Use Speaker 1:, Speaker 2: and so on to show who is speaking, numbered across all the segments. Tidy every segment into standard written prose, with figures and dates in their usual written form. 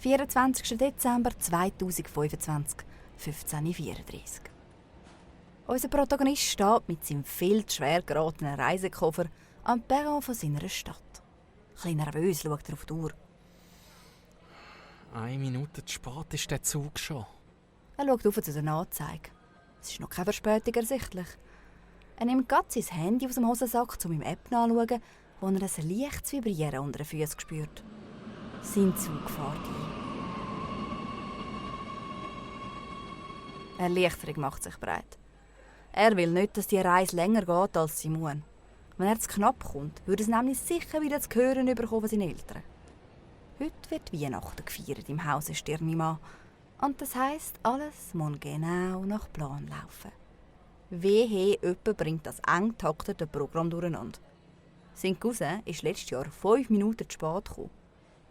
Speaker 1: 24. Dezember 2025, 15.34 Uhr. Unser Protagonist steht mit seinem viel zu schwer geratenen Reisekoffer am Perron von seiner Stadt. Ein bisschen nervös schaut er auf die Uhr.
Speaker 2: 1 Minute zu spät ist der Zug schon.
Speaker 1: Er schaut auf zu der Anzeige. Es ist noch keine Verspätung ersichtlich. Er nimmt gerade sein Handy aus dem Hosensack, um im App nachzuschauen, wo er ein leichtes Vibrieren unter den Füßen spürt. Sein Zug fährt ein. Erleichterung macht sich breit. Er will nicht, dass die Reise länger geht als sie muss. Wenn er zu knapp kommt, würde es nämlich sicher wieder zu hören bekommen von seinen Eltern. Heute wird Weihnachten gefeiert im Hause Stirnimann. Und das heisst, alles muss genau nach Plan laufen. Wehe, jemand bringt das eng taktete Programm durcheinander. Sein Cousin ist letztes Jahr 5 Minuten zu spät gekommen.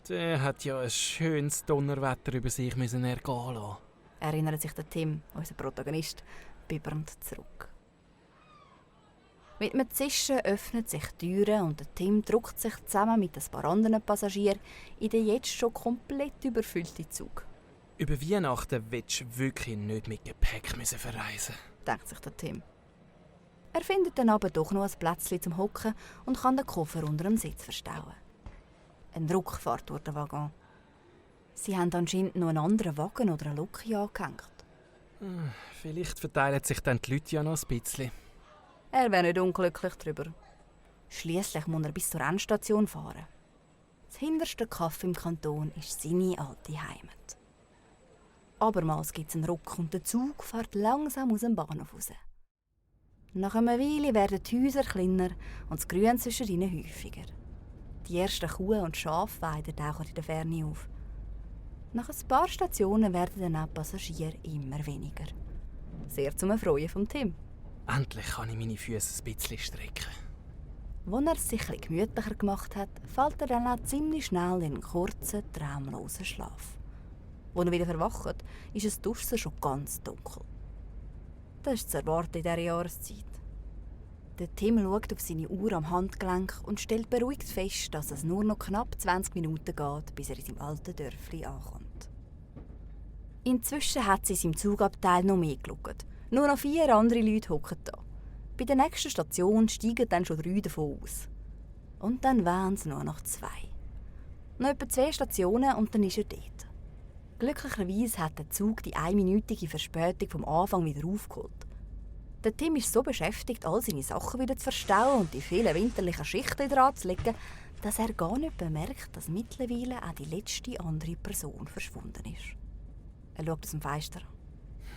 Speaker 2: Der hat ja ein schönes Donnerwetter über sich ergehen lassen.
Speaker 1: Erinnert sich der Tim, unser Protagonist, bibbernd zurück. Mit einem Zischen öffnet sich die Türe und der Tim drückt sich zusammen mit ein paar anderen Passagieren in den jetzt schon komplett überfüllten Zug.
Speaker 2: Über Weihnachten willst du wirklich nicht mit Gepäck verreisen,
Speaker 1: denkt sich der Tim. Er findet dann aber doch noch ein Plätzchen zum Hocken und kann den Koffer unter dem Sitz verstauen. Ein Ruck fährt durch den Waggon. Sie haben anscheinend noch einen anderen Wagen oder eine Luke angehängt.
Speaker 2: Vielleicht verteilen sich dann die Leute ja noch ein bisschen.
Speaker 1: Er wäre nicht unglücklich darüber. Schliesslich muss er bis zur Endstation fahren. Das hinterste Kaff im Kanton ist seine alte Heimat. Abermals gibt es einen Ruck und der Zug fährt langsam aus dem Bahnhof raus. Nach einer Weile werden die Häuser kleiner und das Grün zwischen ihnen häufiger. Die ersten Kuh- und Schafweiden tauchen in der Ferne auf. Nach ein paar Stationen werden dann auch Passagiere immer weniger. Sehr zum Erfreuen von Tim.
Speaker 2: Endlich kann ich meine Füße ein bisschen strecken.
Speaker 1: Als er es sich etwas gemütlicher gemacht hat, fällt er dann auch ziemlich schnell in einen kurzen, traumlosen Schlaf. Als er wieder verwacht, ist es draussen schon ganz dunkel. Das ist zu erwarten in dieser Jahreszeit. Der Tim schaut auf seine Uhr am Handgelenk und stellt beruhigt fest, dass es nur noch knapp 20 Minuten geht, bis er in seinem alten Dörfli ankommt. Inzwischen hat sie in seinem Zugabteil noch mehr geschaut. Nur noch 4 andere Leute hocken da. Bei der nächsten Station steigen dann schon 3 davon aus. Und dann wären es nur noch 2. Noch etwa 2 Stationen und dann ist er dort. Glücklicherweise hat der Zug die 1-minütige Verspätung vom Anfang wieder aufgeholt. Der Tim ist so beschäftigt, all seine Sachen wieder zu verstauen und die vielen winterlichen Schichten wieder anzulegen, dass er gar nicht bemerkt, dass mittlerweile auch die letzte andere Person verschwunden ist. Er schaut aus dem Fenster.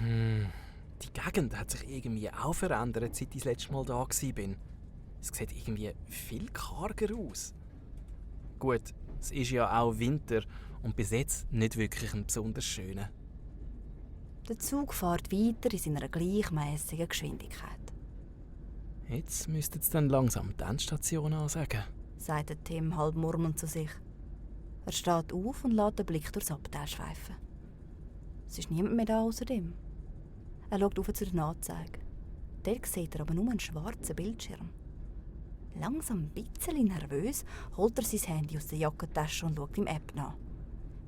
Speaker 2: Die Gegend hat sich irgendwie auch verändert, seit ich das letzte Mal da war. Es sieht irgendwie viel karger aus. Gut, es ist ja auch Winter und bis jetzt nicht wirklich ein besonders schöner.
Speaker 1: Der Zug fährt weiter in seiner gleichmäßigen Geschwindigkeit.
Speaker 2: Jetzt müsste es dann langsam die Endstation ansagen,
Speaker 1: sagt der Tim halb murmelnd zu sich. Er steht auf und lässt den Blick durchs Abteil schweifen. Es ist niemand mehr da außer ihm. Er schaut auf zu der Anzeige. Dort sieht er aber nur einen schwarzen Bildschirm. Langsam ein bisschen nervös holt er sein Handy aus der Jackentasche und schaut im App nach.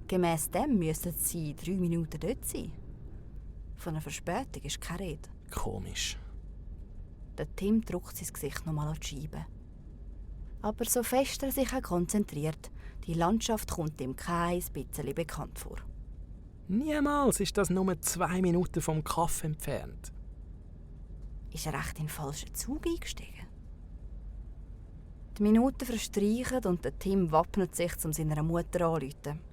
Speaker 1: Gemäss dem müssten sie 3 Minuten dort sein. Von einer Verspätung ist keine Rede.
Speaker 2: Komisch.
Speaker 1: Der Tim drückt sein Gesicht nochmal an die Scheibe. Aber so fest er sich auch konzentriert, die Landschaft kommt ihm kein bisschen bekannt vor.
Speaker 2: Niemals ist das nur 2 Minuten vom Kaff entfernt.
Speaker 1: Ist er echt in den falschen Zug eingestiegen? Die Minuten verstreichen und der Tim wappnet sich, um seiner Mutter anzurufen.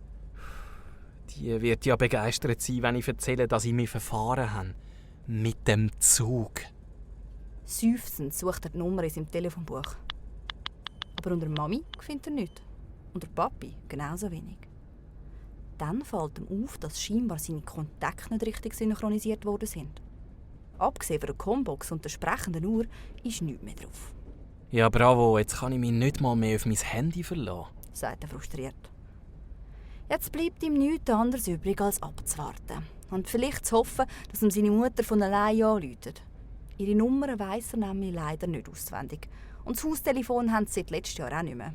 Speaker 2: Die wird ja begeistert sein, wenn ich erzähle, dass ich mich verfahren habe. Mit dem Zug.
Speaker 1: Seufzend sucht er die Nummer in seinem Telefonbuch. Aber unter Mami findet er nichts. Unter Papi genauso wenig. Dann fällt ihm auf, dass scheinbar seine Kontakte nicht richtig synchronisiert worden sind. Abgesehen von der Combox und der sprechenden Uhr ist nichts mehr drauf.
Speaker 2: Ja, bravo, jetzt kann ich mich nicht mal mehr auf mein Handy verlassen,
Speaker 1: sagt er frustriert. Jetzt bleibt ihm nichts anderes übrig, als abzuwarten. Und vielleicht zu hoffen, dass ihm seine Mutter von allein anruft. Ihre Nummer weiss er nämlich leider nicht auswendig. Und das Haustelefon haben sie seit letztem Jahr auch nicht mehr.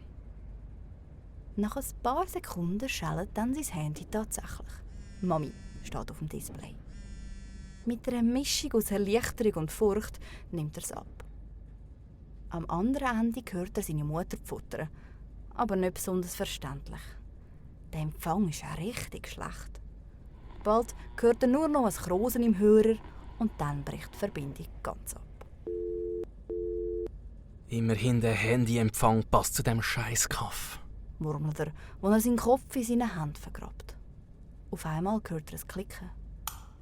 Speaker 1: Nach ein paar Sekunden schellt dann sein Handy tatsächlich. «Mami» steht auf dem Display. Mit einer Mischung aus Erleichterung und Furcht nimmt er es ab. Am anderen Ende hört er seine Mutter futtern, aber nicht besonders verständlich. Der Empfang ist auch richtig schlecht. Bald hört er nur noch ein Krosen im Hörer und dann bricht die Verbindung ganz ab.
Speaker 2: Immerhin der Handyempfang passt zu dem Scheißkaff.
Speaker 1: Murmelt er, als er seinen Kopf in seinen Händen vergrabt. Auf einmal hört er ein Klicken.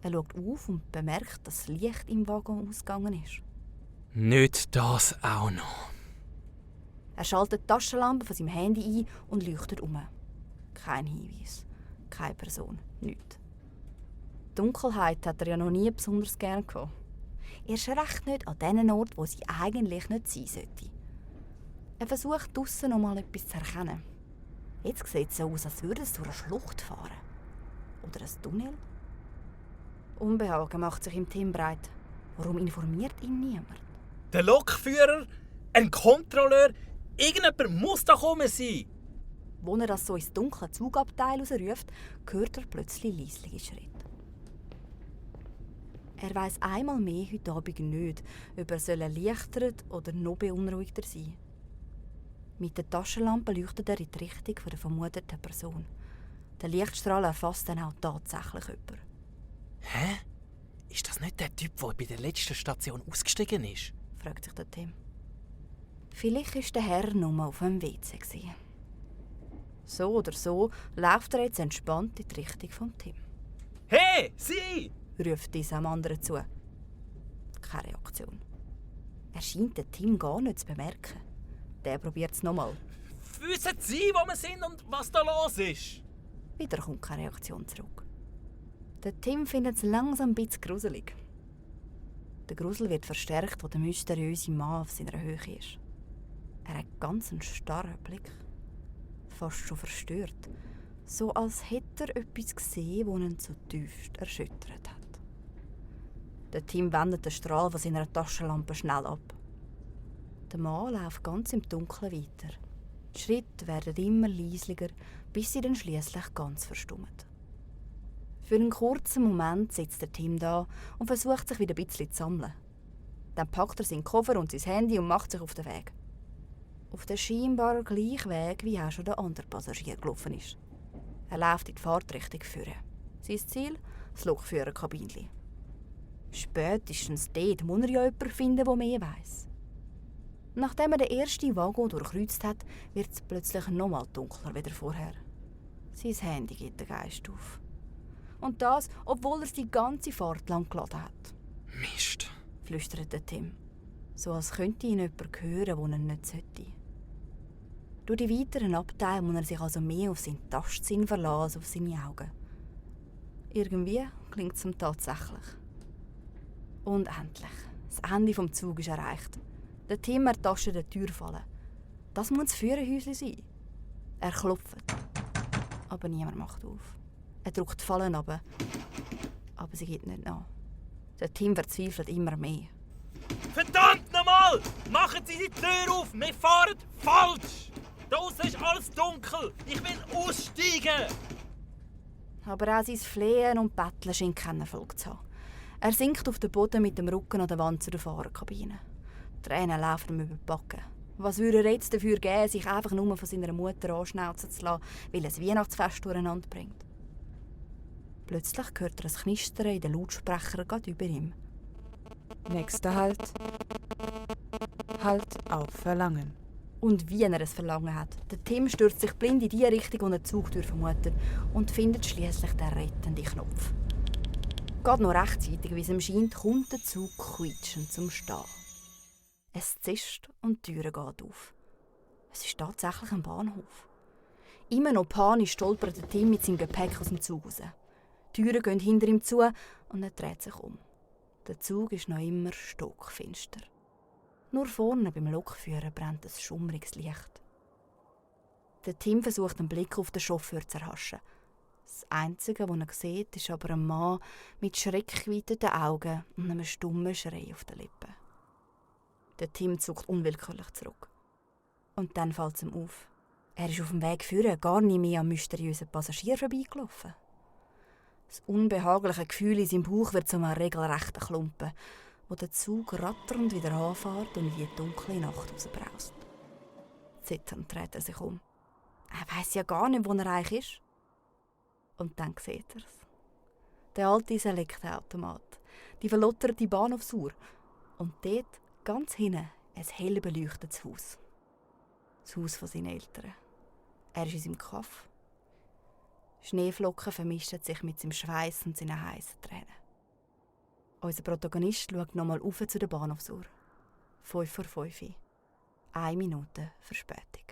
Speaker 1: Er schaut auf und bemerkt, dass das Licht im Waggon ausgegangen ist.
Speaker 2: Nicht das auch noch.
Speaker 1: Er schaltet die Taschenlampe von seinem Handy ein und leuchtet um. Kein Hinweis, keine Person, nichts. Dunkelheit hat er ja noch nie besonders gern gehabt. Erst recht nicht an den Ort, wo sie eigentlich nicht sein sollte. Er versucht draussen noch mal etwas zu erkennen. Jetzt sieht es so aus, als würde es durch eine Schlucht fahren. Oder ein Tunnel. Unbehagen macht sich im Team breit. Warum informiert ihn niemand?
Speaker 2: Der Lokführer, ein Kontrolleur, irgendjemand muss da kommen sein.
Speaker 1: Als er das so ins dunkle Zugabteil rausruft, hört er plötzlich leisliche Schritte. Er weiss einmal mehr heute Abend nicht, ob er erleichtert oder noch beunruhigter sein soll. Mit der Taschenlampe leuchtet er in die Richtung der vermuteten Person. Der Lichtstrahl erfasst dann auch tatsächlich jemanden.
Speaker 2: Hä? Ist das nicht der Typ, der bei der letzten Station ausgestiegen ist?
Speaker 1: Fragt sich der Tim. Vielleicht war der Herr nur auf dem WC. So oder so läuft er jetzt entspannt in die Richtung von Tim.
Speaker 2: Hey, Sie!
Speaker 1: Ruft dieser am anderen zu. Keine Reaktion. Er scheint den Tim gar nicht zu bemerken. Der probiert es nochmal.
Speaker 2: Wissen Sie, wo wir sind und was da los ist?
Speaker 1: Wieder kommt keine Reaktion zurück. Der Tim findet es langsam ein bisschen gruselig. Der Grusel wird verstärkt, als der mysteriöse Mann auf seiner Höhe ist. Er hat ganz einen starren Blick. Fast schon verstört. So als hätte er etwas gesehen, das ihn zutiefst erschüttert hat. Der Tim wendet den Strahl von seiner Taschenlampe schnell ab. Der Mann läuft ganz im Dunkeln weiter. Die Schritte werden immer leislicher, bis sie dann schließlich ganz verstummen. Für einen kurzen Moment sitzt der Tim da und versucht sich wieder ein bisschen zu sammeln. Dann packt er seinen Koffer und sein Handy und macht sich auf den Weg. Auf den scheinbar gleichen Weg, wie auch schon der andere Passagier gelaufen ist. Er läuft in die Fahrtrichtung führen. Sein Ziel? Das Lokführerkabinchen. Spätestens dort muss er ja jemanden finden, der mehr weiss. Nachdem er den ersten Waggon durchkreuzt hat, wird es plötzlich noch mal dunkler wie vorher. Sein Handy gibt den Geist auf. Und das, obwohl er es die ganze Fahrt lang geladen hat.
Speaker 2: Mist,
Speaker 1: flüstert der Tim. So als könnte ihn jemand hören, wo er nicht sollte. Durch die weiteren Abteile muss er sich also mehr auf seinen Tastsinn verlassen als auf seine Augen. Irgendwie klingt es ihm tatsächlich. Und endlich. Das Ende des Zuges ist erreicht. Der Tim ertastet die Tür fallen. Das muss das Führerhäuschen sein. Er klopft. Aber niemand macht auf. Er drückt die Fallen runter. Aber sie geht nicht nach. Der Tim verzweifelt immer mehr.
Speaker 2: Verdammt nochmal! Machen Sie die Tür auf! Wir fahren falsch! Da aussen ist alles dunkel! Ich will aussteigen!
Speaker 1: Aber auch sein Flehen und Betteln scheint keinen Erfolg zu haben. Er sinkt auf den Boden mit dem Rücken an der Wand zu der Fahrerkabine. Tränen laufen ihm über die Backen. Was würde er jetzt dafür geben, sich einfach nur von seiner Mutter anschnauzen zu lassen, weil er das Weihnachtsfest durcheinander bringt? Plötzlich hört er ein Knistern in den Lautsprechern gerade über ihm.
Speaker 3: Nächster Halt. Halt auf Verlangen.
Speaker 1: Und wie er es Verlangen hat. Der Tim stürzt sich blind in die Richtung, wo er die Zugtür vermutet und findet schließlich den rettenden Knopf. Gerade noch rechtzeitig, wie es ihm scheint, kommt der Zug quietschend zum Stehen. Es zischt und die Tür geht auf. Es ist tatsächlich ein Bahnhof. Immer noch panisch stolpert der Tim mit seinem Gepäck aus dem Zug raus. Die Türen gehen hinter ihm zu und er dreht sich um. Der Zug ist noch immer stockfinster. Nur vorne beim Lokführer brennt ein schummriges Licht. Der Tim versucht, einen Blick auf den Chauffeur zu erhaschen. Das Einzige, was er sieht, ist aber ein Mann mit schreckgeweiteten Augen und einem stummen Schrei auf den Lippen. Der Tim zuckt unwillkürlich zurück. Und dann fällt es ihm auf. Er ist auf dem Weg führen gar nicht mehr am mysteriösen Passagier vorbeigelaufen. Das unbehagliche Gefühl in seinem Bauch wird zu einem regelrechten Klumpen, wo der Zug ratternd wieder anfährt und in die dunkle Nacht rausbraust. Zitternd dreht er sich um. Er weiss ja gar nicht, wo er eigentlich ist. Und dann sieht er es. Der alte Elektroautomat, die verlotterte Bahnhofsuhr und dort, ganz hinten, ein hell beleuchtetes Haus. Das Haus von seinen Eltern. Er ist in seinem Kaff. Schneeflocken vermischen sich mit seinem Schweiß und seinen heißen Tränen. Unser Protagonist schaut nochmal auf zu der Bahnhofsuhr. 5 vor 5. 1 Minute Verspätung.